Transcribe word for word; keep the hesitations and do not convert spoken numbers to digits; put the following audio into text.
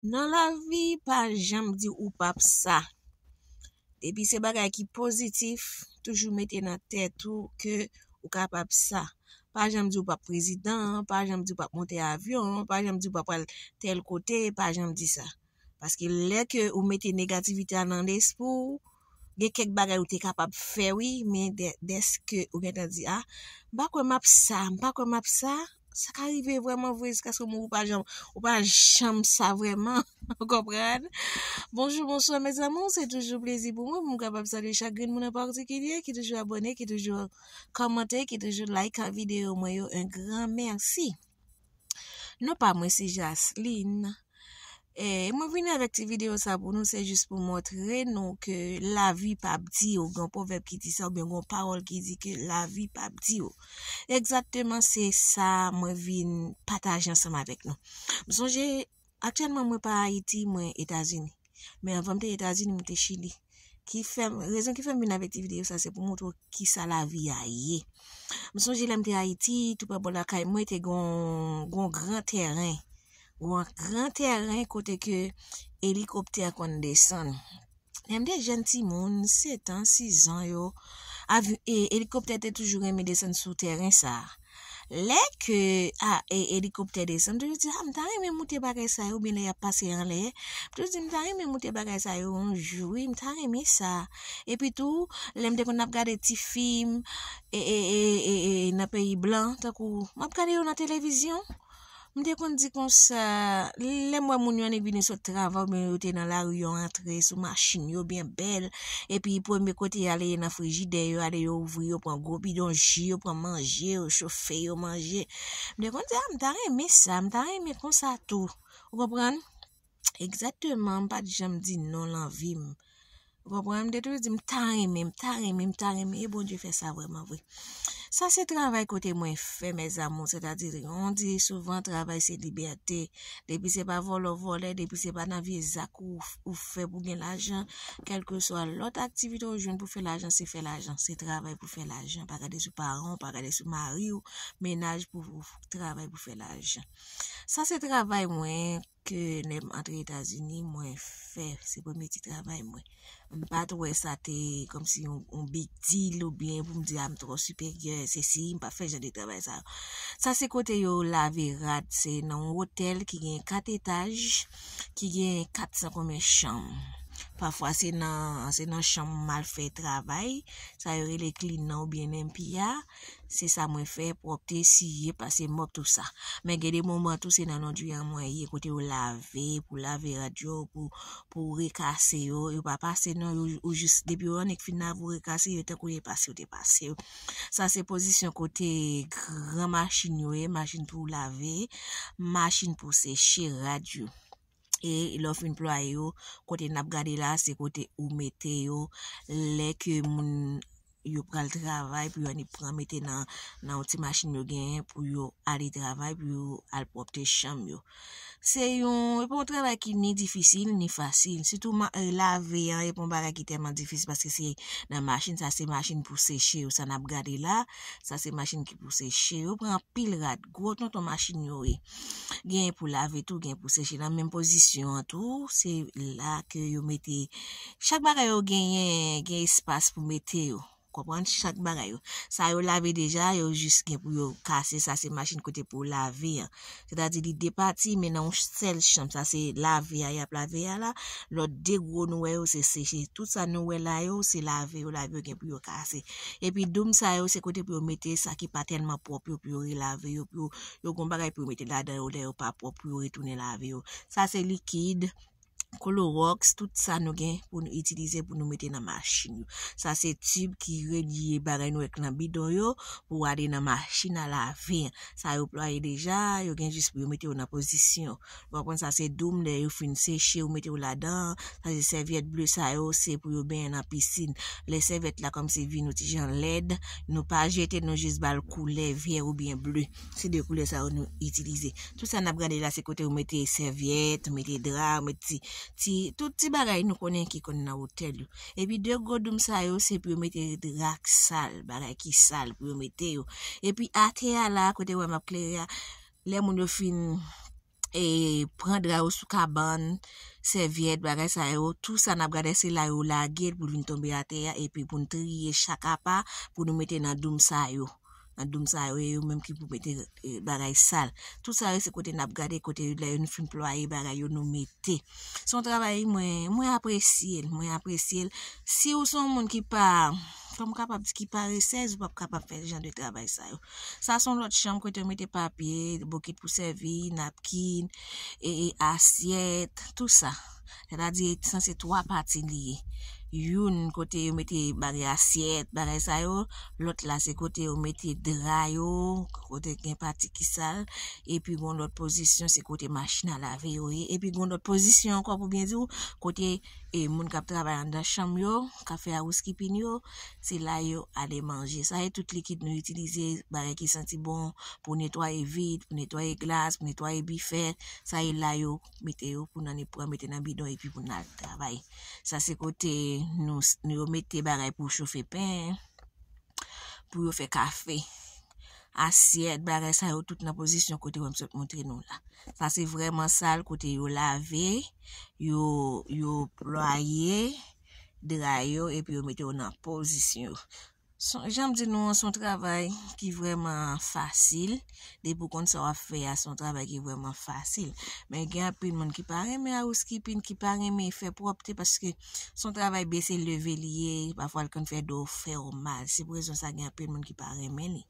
Nan lavi, pa janm di ou p ap sa. Depi se bagay ki pozitif, toujou mete nan tèt ou ke ou kapab sa. Pa janm di ou p ap prezidan, pa janm di ou p ap monte avyon, pa janm di ou p ap al tèl kote, pa janm di sa. Paske lè ke ou mete negativite a nan lespri w, gen kèk bagay ou te kapab fè wi, men dè-, dèske ou gentan di, a, m pa kwè m ap sa, m pa kwè m ap sa, sa ka rive vrèman vre jiskaske ou mouri, ou pa janm, ou pa janm sa vrèman. Ou konprann? Bonjou, bonswa, mes amours, se toujou plezi pou mwen pou m kapab salye chak grenn moun an patikilye ki toujou abòne, ki toujou kòmante, ki toujou like videyo mwen yo. Un grand merci. Non pa mwen, se Jasline. E mwen vini avèk ti videyo sa pou nou, se jis pou montre nou ke lavi p ap di w. Gen yon pwovèb ki di sa, oubyen gen yon pawòl ki di ke lavi p ap di w. Egzakteman, se sa mwen vin pataje ansanm avèk nou. M sonje, aktyèlman, mwen pa Ayiti, mwen Etazini. Men anvan m te Etazini, m te Chili. Ki fè m, rezon ki fè m vin avèk ti videyo sa, se pou montre w kisa lavi a ye. M sonje lè m te Ayiti, tou prè bò lakay mwen, te gon, gon gran tèren. Gon gran tèren kote ke elikoptè konn desann. Lè m te jèn timoun, sèt an, sis an yo, avy-, e, elikoptè te toujou renmen desann sou tèren sa a. Lè ke, a, e, elikoptè desann, m toujou di, a, m ta renmen moute bagay sa yo, oubyen lè y ap pase anlè. M toujou di, m ta renmen moute bagay sa yo yon jou, wi, m ta renmen sa. Epi tou, lè m te konn ap gade ti fim, e, e, e, e, e, nan peyi blan, tankou m ap gade yo nan televizyon, m te konn di konsa, lè m wè moun yo annik vini sot travay, oubyen yo te nan lari, yo antre sou machin yo byen bèl, epi premye kote y ale, nan frijidè yo, ale yo ouvri, yo pran gwo bidon ji, yo pran manje, yo chofe, yo manje. M te konn di, a, m ta renmen sa, m ta renmen konsa tou. Ou konprann? Egzakteman, m pa t janm di non nan vi m. Ou konprann? M te toujou di, m ta renmen, m ta renmen, m ta renmen. E Bondye fè sa vrèman vre. Sa se travay kote mwen fè, mes amours. Sètadi, on di souvan, travay se libète. Depi se pa vòlè w vòlè, depi se pa nan vye zak ou, ou fè pou gen lajan, kèlkeswa lòt aktivite ou jwenn pou fè lajan, se fè lajan. Se travay pou fè lajan. Pa gade sou paran w, pa gade sou mari w, mennaj pou, pou travay pou fè lajan. Sa se travay mwen ke lè m antre Etazini, mwen fè, se premye ti travay mwen. M pa t wè sa te kòmsi yon, yon big deal oubyen pou m di, a, m twò siperyè, sesi, m pa fè jan de travay sa yo. Sa se kote yo lave rad, se nan yon otèl ki gen kat etaj, ki gen kat san konbyen chanm. Pafwa se nan, se nan chanm m al fè travay, sa yo rele clean nan oubyen N M P a. Se sa mwen fè, pwòpte, siye, pase mòp, tou sa. Men gen de moman tou, se nan londri an mwen ye, kote yo lave, pou lave rad yo, pou, pou rekase yo. Yo pa pase non, yo, ou jis, depi yo annik fin lave, ou rekase yo, tankou yo pase, yo te pase yo. Sa se pozisyon kote gran machin yo ye, machin pou lave, machin pou seche rad yo. E lè w fin plwaye yo, kote n ap gade la, se kote ou mete yo. Lè ke moun yo pral travay, pou yo annik pran mete nan, nan yon ti machin yo genyen pou yo ale travay, pou yo al pwòpte chanm yo. Se yon, e pa yon travay ki ni difisil, ni fasil. Sitou ma-, e, lave an, e pa yon bagay ki tèlman difisil, paske se nan machin, sa se machin pou seche yo, sa n ap gade la, sa se machin ki pou seche yo, pran anpil rad, gwo tonton machin yo ye. Gen pou lave tou, gen pou seche. Nan menm pozisyon an tou, se la ke yo mete chak bagay yo genyen, gen espas pou mete yo. Konprann chak bagay yo. Sa yo lave deja, yo jis gen pou yo kase. Sa se machin kote pou lave an. Sètadi li de pati, men nan yon sèl chanm. Sa se lave a, y ap lave a la. Lòt de gwo nou wè yo, se seche. Tout sa nou wè la yo, se lave yo, lave yo gen pou yo kase. Epi doum sa yo, se kote pou yo mete sa ki pa tèlman pwòp yo, pou yo relave yo, pou yo, yo gon bagay pou yo mete ladan yo, lè yo pa pwòp, pou yo retounen lave yo. Sa se likid, klowòks, tout sa nou gen pou nou itilize pou nou mete nan machin yo. Sa se tib ki relye bagay nou wè k nan bidon yo pou ale nan machin a lave an. Sa yo plwaye deja, yo gen jis pou yo mete yo nan pozisyon. Ou konprann, sa se doum lè yo fin seche, ou mete yo ladan. Sa se sèvyèt ble sa yo, se pou yo benyen nan pisin. Lè sèvyèt la kòmsi vin yon ti jan lèd, nou pa jete, nou jis ba l koulè vyè oubyen ble. Se de koulè sa yo nou itilize. Tout sa n ap gade la, se kote ou mete sèvyèt, ou mete dra, ou mete ti, ti, tout ti bagay nou konnen ki konn nan otèl yo. Epi de gwo doum sa yo, se pou yo mete dra k sal, bagay ki sal pou yo mete yo. Epi atè a la, kote w wè m ap klere a, lè moun yo fin e pran dra yo sou kabann, sèvyèt, bagay sa yo, tout sa n ap gade se la yo lage l pou l vin tonbe atè a, epi pou n triye chak apa, pou nou mete nan doum sa yo. Nan doum sa yo, e yo menm ki pou mete, e, bagay sal. Tout sa yo se kote n ap gade, kote yo, lè yo nou fin plwaye bagay yo, nou mete. Se yon travay mwen, mwen apresye l, mwen apresye l. Si w se yon moun ki pa, kòm kapab di, ki paresèz, ou p ap kapab fè jan de travay sa yo. Sa se yon lòt chanm kote yo mete papye, bokit pou sèvi, napkin, e, e asyèt, tout sa. Sètadi, sanse twa pati li ye. Youn kote yo mete bagay asyèt, bagay sa yo, lòt la se kote yo mete dra yo, kote gen pati ki sal, epi gon lòt pozisyon se kote machin a lave yo ye, epi gon lòt pozisyon ankò pou byen di w, kote e moun k ap travay anndan chanm yo, k ap fè housekeeping yo, se la yo ale manje. Sa e tout likid nou itilize, bagay ki santi bon, pou netwaye vit, pou netwaye glas, pou netwaye bifè, sa e la yo mete yo pou n ale pran mete nan bidon epi pou n al travay. Sa se kote nou, nou yo mete bagay pou chofe pen, pou yo fè kafe. Asyèt, bagay sa yo tout nan pozisyon kote wè m sot montre nou la. Sa se vrèman sal kote yo lave, yo, yo plwaye dra yo epi yo mete yo nan pozisyon yo. Son, jan m di nou an, se yon travay ki vrèman fasil. Depi w konn sa w ap fè a, se yon travay ki vrèman fasil. Men gen anpil moun ki pa renmen housekeeping, ki pa renmen fè pwòpte, paske se yon travay bese leve li ye, pafwa l konn fè do fè w mal. Se pou rezon sa gen anpil moun ki pa renmen li.